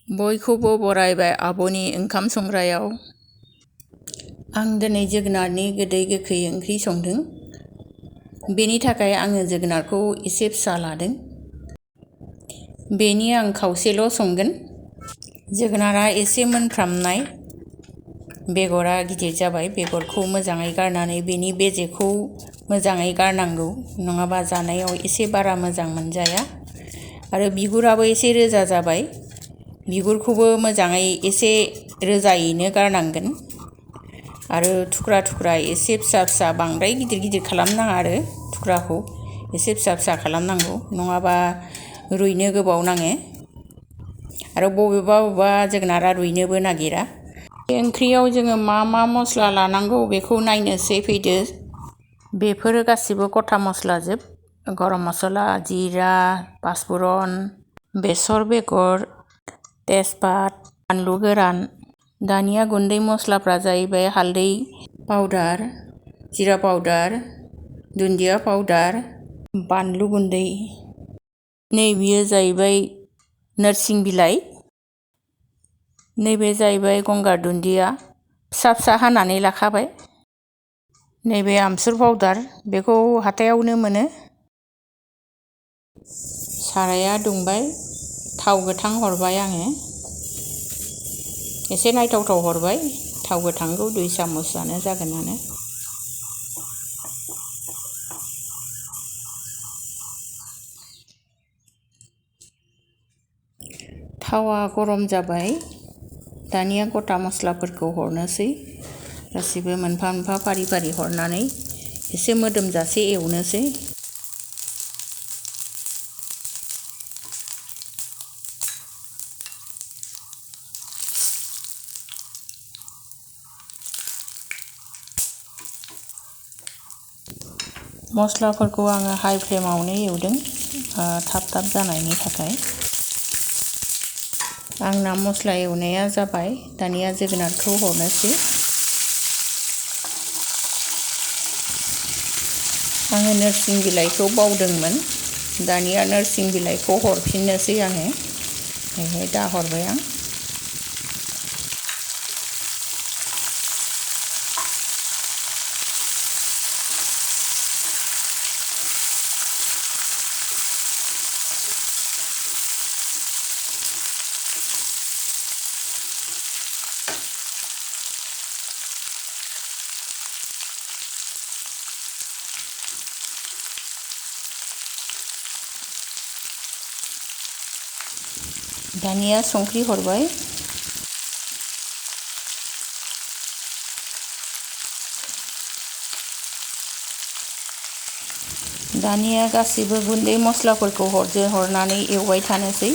बयखौबो बरायबाय आब'नि ओंखाम संग्रायाव। आं दिनै जोगोनारनि गोदै गोखै ओंख्रि संदों। बेनि थाखाय आङो जोगोनारखौ एसे फिसा लादों। बेनि आं खावसेल' संगोन। जोगोनारा एसे मोनफ्रामनाय, बेगरा गिदिर जाबाय। बेगरखौ मोजाङै गारनानै बेनि बेजेखौ मोजाङै गारनांगौ, नङाबा जानायाव एसे बारा मोजां मोनजाया। आरो बिगुराबो एसे रोजा जाबाय। बिगुरखौबो मोजाङै एसे रोजायैनो गारनांगोन। आरो थुख्रा थुख्रा एसे फिसा फिसा, बांद्राय गिदिर गिदिर खालामनाङा आरो थुख्राखौ एसे फिसा फिसा खालामनांगौ, नङाबा रुइनो गोबाव नाङो। आरो बबेबा बबेबा जोगोनारा रुइनोबो नागिरा। बे ओंख्रियाव जोङो मा मा मस्ला लानांगौ बेखौ नायनोसै फैदो। बेफोरो गासिबो गथा मस्लाजोब। गरम मस्ला, जिरा, पासफुरन, बेसर बेगर, तेजपात, बानलु गोरान। दानिया गुन्दै मस्लाफ्रा जाहैबाय हालदै पाउदार, जिरा पाउदार, दुन्दिया पाउदार, बानलु गुन्दै। नैबेयो जाहैबाय नोरसिं बिलाइ। नैबे जाहैबाय गंगार दुन्दिया, फिसा फिसा हानानै लाखाबाय। नैबे आमचुर पाउदार, बेखौ हाथायावनो मोनो। साराया दुंबाय, थाव गोथां हरबाय आङो। एसे नायथावथाव हरबाय। थाव गोथांखौ 2 चामचआनो जागोनानो। थावा गरम जाबाय। दानिया गथा मस्लाफोरखौ हरनोसै। गासिबो मोनफा मोनफा फारि फारि हरनानै एसे मोदोमजासे एवनोसै। मस्लाफोरखौ आङो हाइ फ्लेमावनो एवदों, थाब थाब जानायनि थाखाय। आंना मस्ला एवनाया जाबाय। दानिया जोगोनारखौ हरनोसै। आङो नोरसिं बिलाइखौ बावदोंमोन। दानिया नोरसिं बिलाइखौ हरफिननोसै आङो। दा हरबाय आं। दानिया संख्रि हरबाय। दानिया गासिबो गुन्दै मस्लाफोरखौ हरनानै एवबाय थानोसै।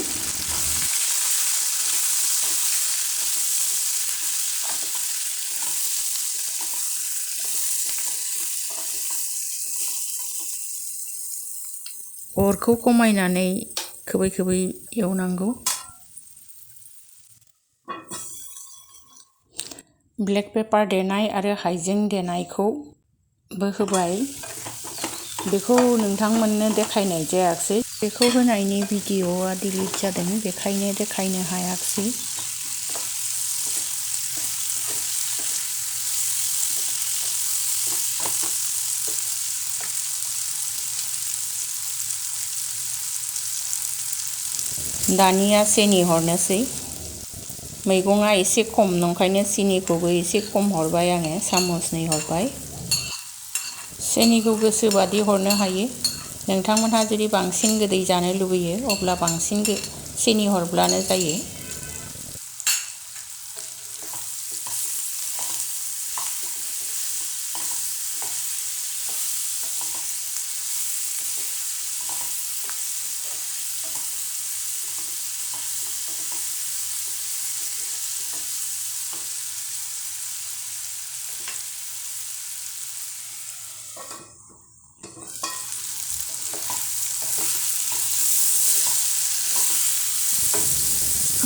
अरखौ खमायनानै खोबै खोबै एवनांगौ। ब्लेक पेपार देनाय आरो हाइजें देनायखौबो होबाय। बेखौ नोंथांमोननो देखायनाय जायाखिसै। बेखौ होनायनि भिडिअ'आ डिलिट जादों, बेखायनो देखायनो हायाखिसै। दानिया सिनि हरनोसै। मैगङा एसे खम नंखायनो सिनिखौबो एसे खम हरबाय आङो, 1 चामचनै हरबाय। सिनिखौ गोसोबादि हरनो हायो। नोंथांमोनहा जुदि बांसिन गोदै जानो लुबैयो अब्ला बांसिन सिनि हरब्लानो जायो।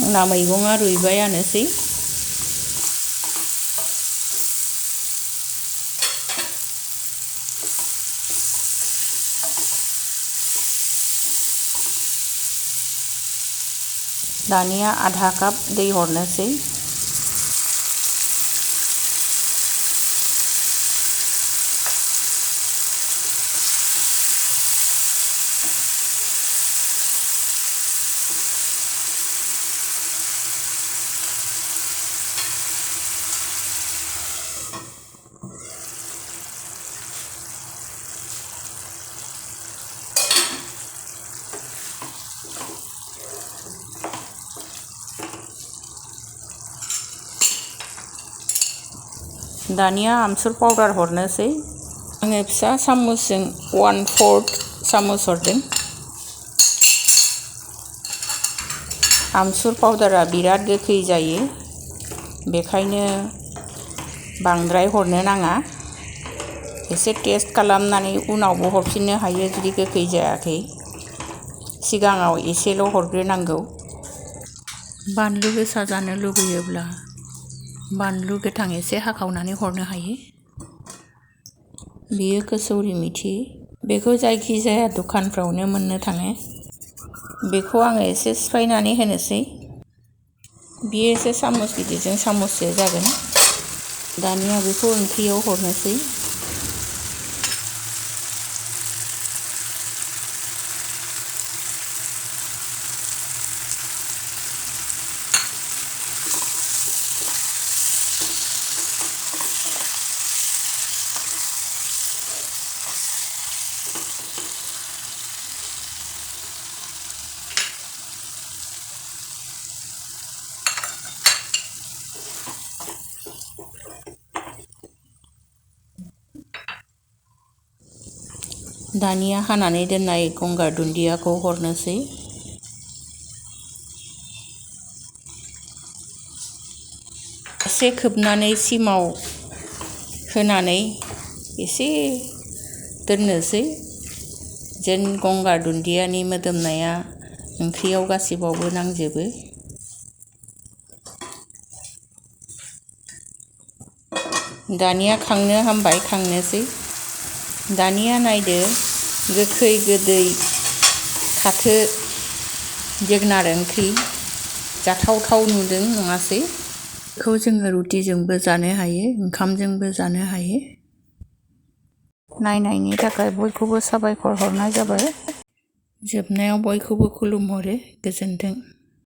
आंना मैगङा रुइबायानोसै। दानिया आधा काप दै हरनोसै। दानिया आमचुर पाउडार हरनोसै। आङो फिसा सामुसजों 1/4 सामुस हरदों। आमचुर पाउडारा बिराद गोखै जायो, बेखायनो बांद्राय हरनो नाङा। एसे टेस्ट खालामनानै उनावबो हरफिननो हायो जुदि गोखै जायाखै। सिगाङाव एसेल' हरग्रोनांगौ। बानलु गोसा जानो लुबैयोब्ला बानलु गोथां एसे हाखावनानै हरनो हायो। बेयो कसौरि मेथि। बेखौ जायखिजाया दखानफ्रावनो मोननो थाङो। बेखौ आङो एसे सिफायनानै होनोसै। बेयो एसे सामुस गिदिरजों सामुससे जागोन। दानिया बेखौ ओंख्रियाव हरनोसै। दानिया हानानै दोननाय गंगार दुन्दियाखौ हरनोसै। एसे खोबनानै सिमाव होनानै एसे दोननोसै, जेन गंगार दुन्दियानि मोदोमनाया ओंख्रियाव गासिबावबो नांजोबो। दानिया खांनो हामबाय, खांनोसै। दानिया नायदो, गोखै गोदै खाथो जोगोनार ओंख्रि जाथावथाव नुदों नङासै? बेखौ जोङो रुटिजोंबो जानो हायो, ओंखामजोंबो जानो हायो। नायनायनि थाखाय बयखौबो साबायखर हरनाय जाबाय। जोबनायाव बयखौबो खुलुमहरो। गोजोन्थों।